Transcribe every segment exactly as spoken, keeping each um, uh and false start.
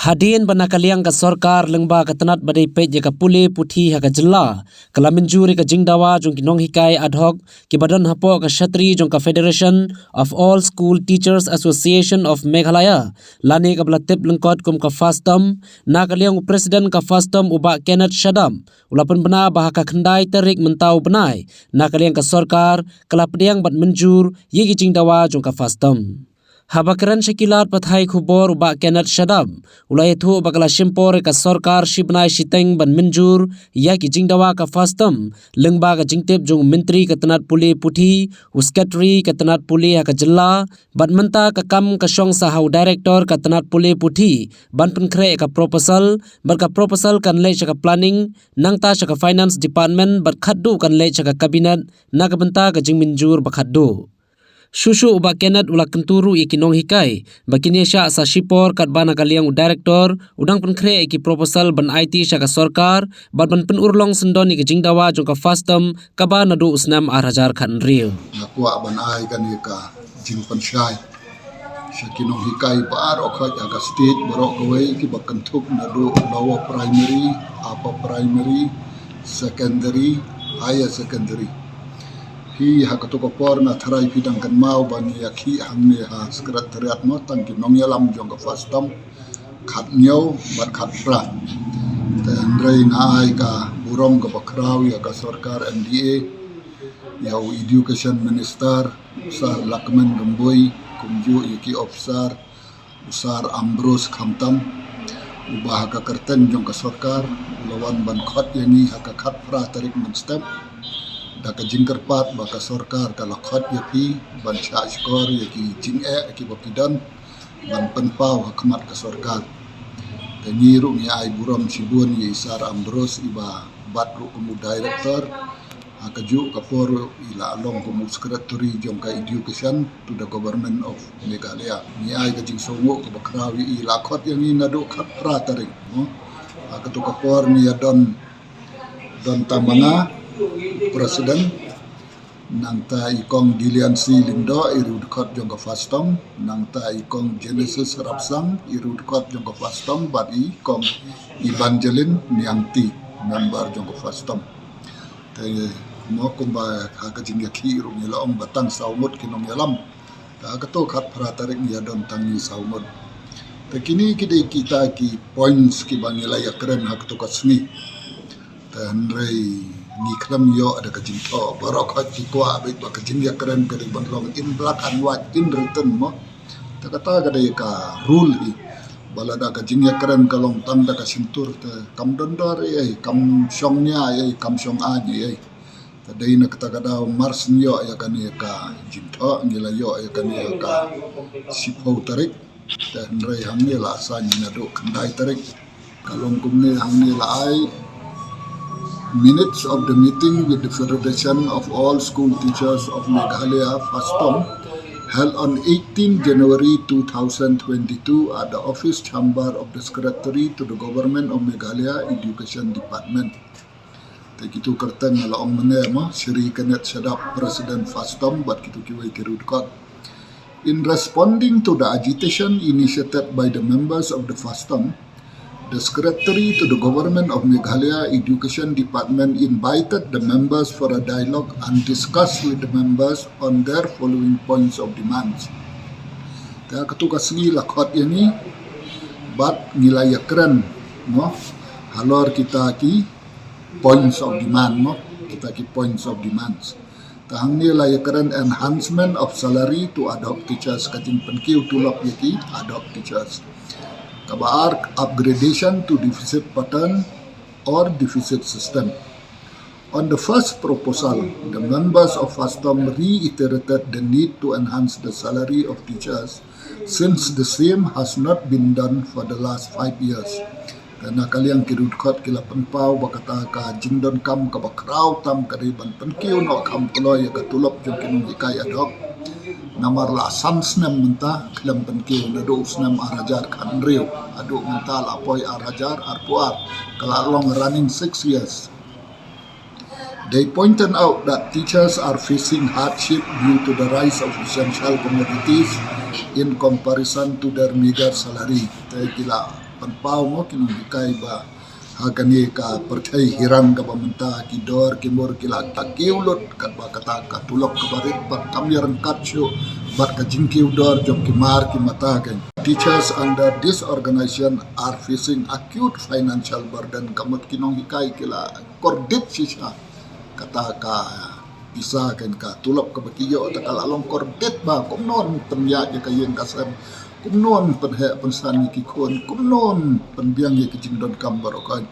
Hadien ba na ka liang ka sorkar lyngba ka tnat ba dei peit ïa ka pule puthi ha ka jylla ka la mynjur ïa ka jingdawa jong ki nonghikai ad hoc kiba don hapoh ka shatri jong ka Federation of All School Teachers Association of Meghalaya, lane kaba la tip lyngkot kum ka FASTOM, na ka liang u President ka FASTOM u Bah Kenneth Shadap u la pynbna ba ha ka khyndai tarik mynta u bnai, na ka liang ka sorkar ka la pdiang bad mynjur ïa ki jingdawa jong ka FASTOM. Haba kren sha ki lad pathai khubor u Bah Kenneth Shadap u la ïathuh ba ka la shim por ïa ka sorkar shi bnai shiteng ban mynjur ïa ki jingdawa ka FASTOM lyngba ka jingtip jong u Myntri ka tnat pule puthi, u Secretary ka tnat pule ha ka jylla, bad mynta ka kam ka shong sa ha u Director ka tnat pule puthi ban pynkhreh ïa ka proposal, bad ka proposal kan leit sha ka Planning, nangta sha ka Finance Department, bad khatduh kan leit sha ka Cabinet na ka bynta ka jingmynjur ba khatduh. Shuh shuh u Bah Kenneth u la kyntu ruh ïa ki nonghikai ba kin ïa shah sa shipor katba na ka liang u Director u dang pynkhreh ïa ki proposal ban aiti sha ka sorkar bad ban pynurlong syndon ïa ka jingdawa jong ka FASTOM kaba naduh u snem ar hajar khathynriew. Nga kwah ban ai kane ka jingpynshai sha ki nonghikai baroh khoit ha ka state baroh kawei kiba kynthup naduh lower primary, upper primary, secondary, higher secondary. Phi ha kato ka por nga tharai phi dang kynmaw ba ngi ïakhih hangne ha Secretariat mo tang ki nongïalam jong ka FASTOM khathynñiew bad khatphra. Te hynrei nga ai ka burom kaba khraw ïa ka sorkar M D A, ïa u Education Minister u Sir Lahkmen Rymbui, kumjuh ïa ki officer, u Sir Ambrose khamtam, uba ha ka kyrteng jong ka sorkar u la wan ban khot ïa ngi ha ka khatphra tarik mynstep da ka jingkyrpad ba ka sorkar ka la khot ïa phi ban shah shkor ïa ki jingeh kiba phi don ban pynpaw ha khmat ka sorkar. Te ngi ruh ngi ai burom shibun ïa i Sir Ambrose iba bat ruh kum u Director, ha kajuh ka por ruh i la long kum u Secretary jong ka Education to the Government of Meghalaya. Ngi ai ka jingsngewnguh kaba khraw ïa i, la khot ïa ngi naduh khatphra tarik mo. Ha kato ka por ngi ïa don, don tang ma nga, President, nangta i Kong Dillian C Lyngdoh, i riewdkhot jong ka FASTOM, nangta i Kong Genesis Rapsang, i riewdkhot jong ka FASTOM, bad i Kong Evangeline Niangti, member jong ka FASTOM. Te mo kumba ha ka jingïakhih ruh ngi la ong ba tang saw ngut ki nongïalam. Te ha kato khatphra tarik ngi ïa don tang ngi saw ngut. Te kine ki dei kita ki points kiba ngi la ïakren ha kato ka sngi. Te hynrei ngi khlem ïoh da ka jingthoh, baroh khoit ki kwah beit ba ka jingïakren ka dei ban long in black and white, in written mo. Te kata ka dei ka rule hi ba lada ka jingïakren ka long tang da ka shyntur te kam don dor ei ei, kam shong nia ei ei, kam shong aiñ ei ei. Te dei na kata ka daw mar shu ïoh ïa kane ka jingthoh, ngi la ïoh ïa kane ka shiphew tarik. Te hynrei hangne la saiñ naduh khyndai tarik. Ka long kumne hangne la ai: Minutes of the meeting with the Federation of All School Teachers of Meghalaya, FASTOM, held on eighteenth January two thousand twenty-two at the office chamber of the Secretary to the Government of Meghalaya Education Department. Te kito kyrteng la ong mynne mo, Shri Kenneth Shadap, President FASTOM, bad kito kiwei ki riewdkhot. In responding to the agitation initiated by the members of the FASTOM, the Secretary to the Government of Meghalaya Education Department invited the members for a dialogue and discussed with the members on their following points of demands. Te ha kato ka sngi la khot ïa ngi bad ngi la ïakren mo halor kita ki points of demand mo, kita ki points of demands. Te hangne la ïakren enhancement of salary to ad hoc teachers, ka jingpynkiew tulop ïa ki ad hoc teachers. Kaba ar, upgradation to deficit pattern or deficit system. On the first proposal, the members of FASTOM reiterated the need to enhance the salary of teachers since the same has not been done for the last five years. Te na ka liang ki riewdkhot ki la pynpaw ba kata ka jingdonkam kaba khraw tam ka dei ban pynkiew noh kham kloi ïa ka tulop jong ki nonghikai ad hoc. Namar la san snem mynta khlem pynkiew, naduh u snem ar hajar khathynriew haduh mynta la poi ar hajar arphew ar, ka la long running six years. They pointed out that teachers are facing hardship due to the rise of essential commodities in comparison to their meager salary. Te ki la pynpaw mo ki nonghikai ba ha kane ka pyrthei hirang kaba mynta ki dor ki mur ki la kiew lut, katba kata ka tulop kaba rit pat kam ïa ryngkat shuh bad ka jingkiew dor jong ki mar ki mata. Ka teachers under this organization are facing acute financial burden, ka mut ki nonghikai ki la kordit shisha. Kata ka pisa, kan ka tulop kaba ki ïoh ta ka la long kordit ba kumno pynïaid ïa ka ïing ka sem, kumno pynheh pynsan ïa ki khun, kumno pynbiang ïa ki jingdonkam baroh.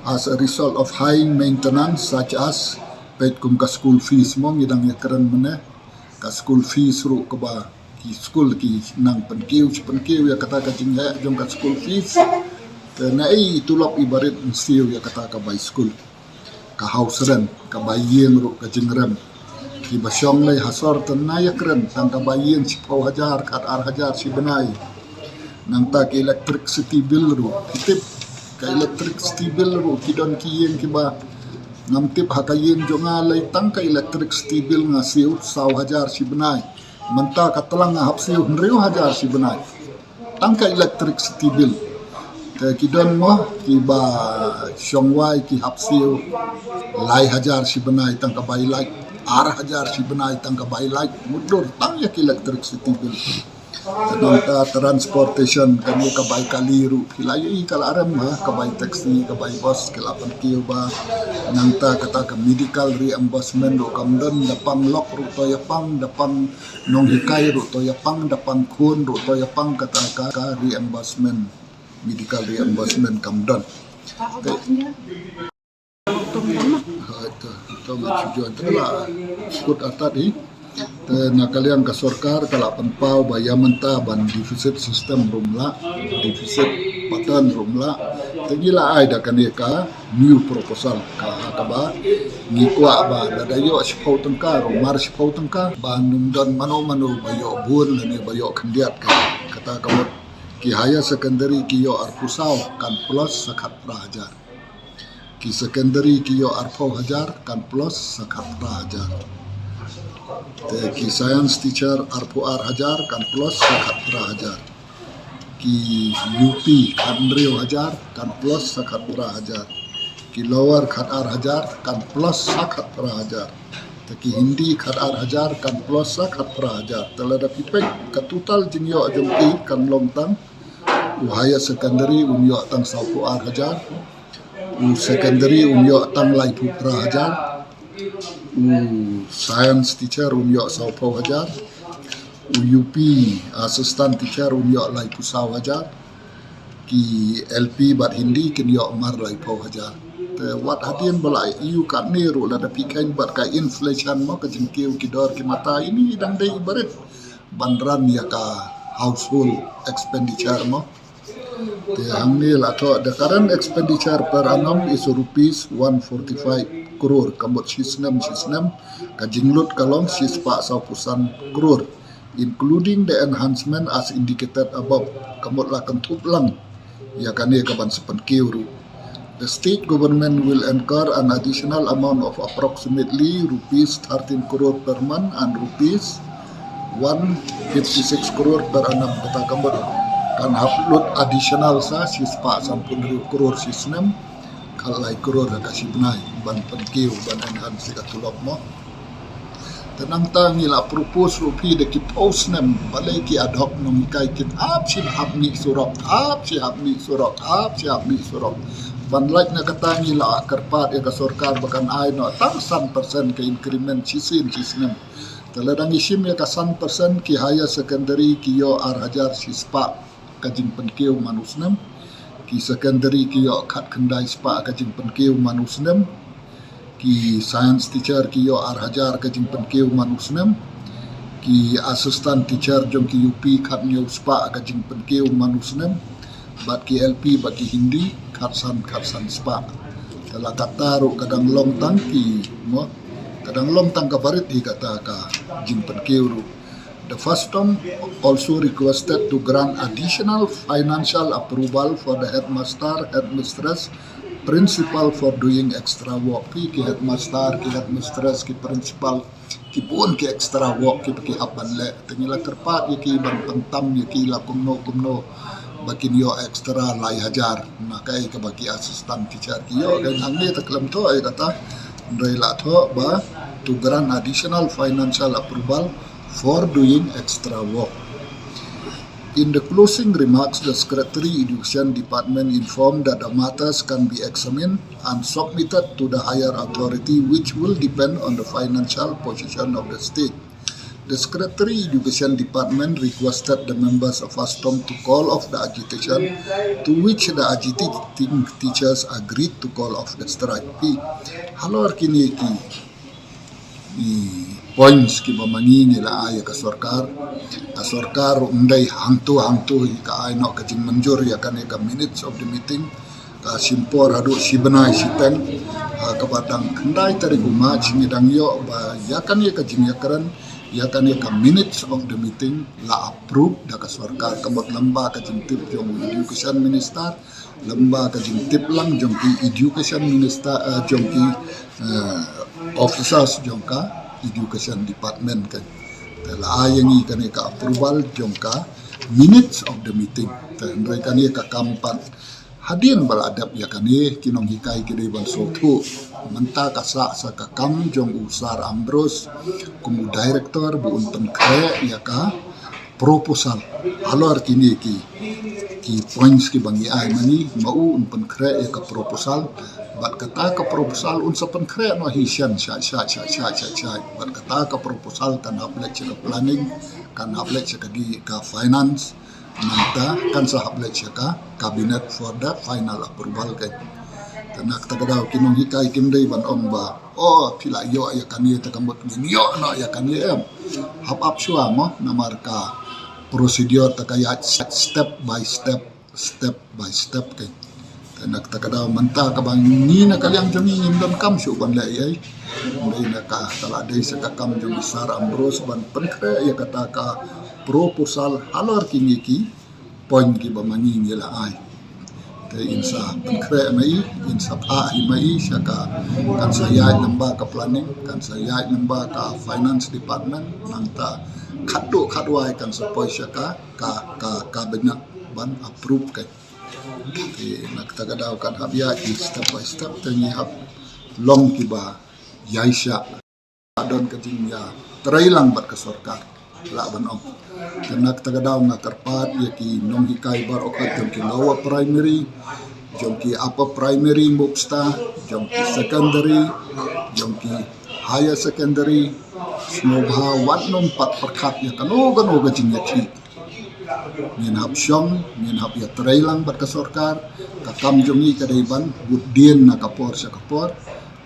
As a result of high maintenance such as, peit kum ka school fees mo ngi dang ïakren mynne, ka school fees ruh kaba ki skul ki nang pynkiew shi pynkiew ïa kata ka jingheh jong ka school fees. Te na ei tulop i barit yn siew ïa kata ka bai skul, ka house rent, ka bai ïing ruh ka jingrem. Kiba shong lei ha sor te na ïakren tang ka bai ïing shiphew hajar, khat ar hajar shi bnai. Nangta ka electricity bill ruh ki tip, ka electricity bill ruh ki don ki ïing kiba ngam tip, ha ka ïing jong nga lei tang ka electricity bill nga siew saw hajar shi bnai. Mynta ka tlang nga hap siew hynriew hajar shi bnai tang ka electricity bill. Te ki don mo kiba shong wai ki hap siew lai hajar shi bnai tang ka bai light, ar hajar shi bnai tang ka bai light, mutdur tang ïa ka electricity bill. Te nangta transportation, kane ka bai kali ruh phi la ïohi ka la rem ha, ka bai taxi, ka bai bus ki la pynkiew ba. Nangta kata ka medical reimbursement ruh kam don, da pang lok ruh to ïa pang, da pang nonghikai ruh to ïa pang, da pang khun ruh to ïa pang, kata ka, ka reimbursement, medical reimbursement kam don. Te Hai, to, to nga shu join te la kut atat hi. Te na ka liang ka sorkar ka la pynpaw ba ïa mynta ban deficit system ruh ym lah, deficit pattern ruh ym lah. Te ngi la ai da kane ka new proposal ka ha kaba ngi kwah ba lada ïoh shiphew tyngka ruh mar shiphew tyngka, ba ym don mano mano ba ïoh bun lane ba ïoh khyndiat ka, kata ka mut ki higher secondary ki ïoh arphew saw kan plus sa khatphra hajar. Ki secondary ki ïoh arphew hajar kan plus sa khatphra hajar. Te ki science teacher arphew ar hajar kan plus sa khatphra hajar. Ki U P khathynriew hajar kan plus sa khatphra hajar. Ki lower khatar hajar kan plus sa khatphra hajar. Te ki Hindi khatar hajar kan plus sa khatphra hajar. Te lada phi peit ka total jingïoh jong ki kan long tang, u higher secondary un ïoh tang sawphew ar hajar, u secondary un ïoh tang laiphew phra hajar, u science teacher un ïoh sawphew hajar, u U P assistant teacher un ïoh laiphew saw hajar, ki L P bad Hindi kin ïoh mar laiphew hajar. Te wat hadien ba la ïoh katne ruh lada phi kheiñ bad ka inflation mo, ka jingkiew ki dor ki mata, ine i dang dei i barit ban run ïa ka household expenditure mo. Te hangne la thoh, the current expenditure per annum is rupees one forty-five crore, ka mut shi snem shi snem ka jinglut ka long shispah sawphew san crore, including the enhancement as indicated above, ka mut la kynthup lang ïa kane ka ban sa pynkiew ruh. The state government will incur an additional amount of approximately rupees thirteen crore per month and rupees one fifty-six crore per annum. Kata ka mut kan hap lut additional sa shispah sanphew hynriew crore shi snem, khatlai crore ha ka shi bnai ban pynkiew, ban enhance ïa ka tulop mo. Te nangta ngi la propose ruh phi da ki phew snem, balei ki ad hoc nonghikai kin hap shi hap mih surok, hap shi hap mih surok, hap shi hap mih surok. Ban lait na kata ngi la kyrpad ïa ka sorkar ba kan ai noh tang san percent ka increment shisien shi snem. Te lada ngi shim ïa ka san percent, ki higher secondary ki ïoh ar hajar shispah ka jingpynkiew man u snem. Ki secondary ki ïoh khatkhyndai spah ka jingpynkiew man u snem. Ki science teacher ki ïoh ar hajar ka jingpynkiew man u snem. Ki assistant teacher jong ki U P khathynñiew spah ka jingpynkiew man u snem. Bad ki L P bad ki Hindi khatsan khatsan spah. Te la kata ruh ka dang long tang ki mo, ka dang long tang ka barit hi kata ka jingpynkiew ruh. The FASTOM also requested to grant additional financial approval for the headmaster, headmistress, principal for doing extra work. Phi ki headmaster, ki headmistress, ki principal, ki bun ki extra work ki, ki hap ban leh. Te ngi la kyrpad ïa ki ban pyntam ïa ki la kumno kumno. ba kin ïoh extra lai hajar na kaei kaba ki assistant teacher ki ïoh. Kan hangne te khlem thoh ïa kata, hynrei la thoh ba to grant additional financial approval for doing extra work. In the closing remarks, the Secretary Education Department informed that the matters can be examined and submitted to the higher authority, which will depend on the financial position of the state. The Secretary Education Department requested the members of ASTOM to call off the agitation, to which the agitating teachers agreed to call off the strike. Halor kine ki points kiba ma ngi ngi la ai ïa ka sorkar. Ka sorkar ruh ym dei hangto hangto hi ka ai noh ka jingmynjur ïa kane ka minutes of the meeting. Ka shim por haduh shi bnai shi peng. Ha kaba dang khyndai tarik u March ngi dang ïoh ba ïa kane ka jingïakren, ïa kane ka minutes of the meeting la approve da ka sorkar, ka mut lyngba ka jingtip jong u education minister, lyngba ka jingtip lang jong ki education minister, eh, jong ki, eh, officers jong ka education department kan. Te la ai ïa ngi kane ka approval jong ka minutes of the meeting. Te hynrei kane ka kam pat hadien ba la dep ïa kane ki nonghikai ki dei ban sngewthuh. Mynta ka sah sa ka kam jong u Sir Ambrose kum u director ba un pynkhreh ïa ka proposal. Halor kine ki, ki points kiba ngi ai ma ngi, ma u un pynkhreh ïa ka proposal. Bad kata ka proposal un sa pynkhreh noh hi shen shai shai shai shai shai shai. Bad kata ka proposal kan hap leit sha ka planning, kan hap leit sha ka di ka finance. Nangta kan sa hap leit sha ka cabinet for the final approval kan. Te na kata ka daw ki nonghikai kim dei ban ong ba, oh, phi la ïoh ïa kane te ka mut ngin ïoh noh ïa kane, em. Hap ap shuwa mo, namar ka procedure te ka ïaid step by step, step by step kan. Te na kata ka daw mynta kaba ngi na ka liang jong ngi ngim donkam shuh ban leh ei ei. Hynrei na ka, ka la dei sa ka kam jong u Sir Ambrose ban pynkhreh ïa kata ka proposal halor kine ki point kiba ma ngi ngi la ai. Te in sa pynkhreh ma i, in sa phah hi ma i sha ka, kan sa ïaid lyngba ka planning, kan sa ïaid lyngba ka finance department, nangta khatduh khatwai kan sa poi sha ka, ka, ka cabinet ban approve kan. Te na kata ka daw kan hap ïaid step by step, te ngi hap long kiba ïaishah. Don ka jingïatreilang bad ka sorkar, lah ban ong. Te na kata ka daw nga kyrpad ïa ki nonghikai baroh khoit jong ki lower primary, jong ki upper primary Muksta, jong ki secondary, jong ki higher secondary, sngewbha wat nym pat pyrkhat ïa kano kano ka jingïakhih. Ngin hap shong, ngin hap ïatreilang bad ka sorkar. Ka kam jong ngi ka dei ban bud dien na ka por sha ka por,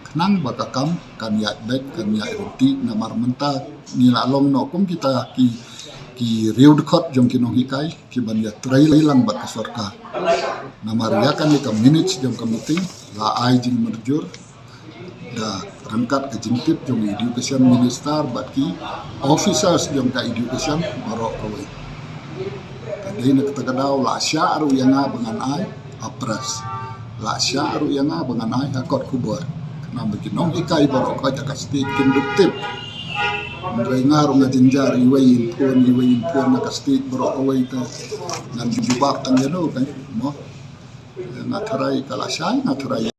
khnang ba ka kam kan ïaid beit, kan ïaid ryntih. Namar mynta ngi la long noh kum kita ki, ki riew dkhot jong ki nonghikai kiban ïatreilang bad ka sorkar. Namar ïa kane ka minutes jong ka meeting la ai jingmynjur da ryngkat ka jingtip jong u education minister bad ki officers jong ka education baroh kawei. Te dei na kata ka daw la shah ruh ïa nga ba ngan ai ha press, la shah ruh ïa nga ba ngan ai ha kot khubor, khnang ba ki nonghikai baroh kawei ha ka state kin dup tip. Hynrei nga ruh nga jynjar, iwei in phone, iwei in phone na ka state baroh kawei, te ngan jubab tang ïa no kan mo. Nga tharai ka la shai, nga tharai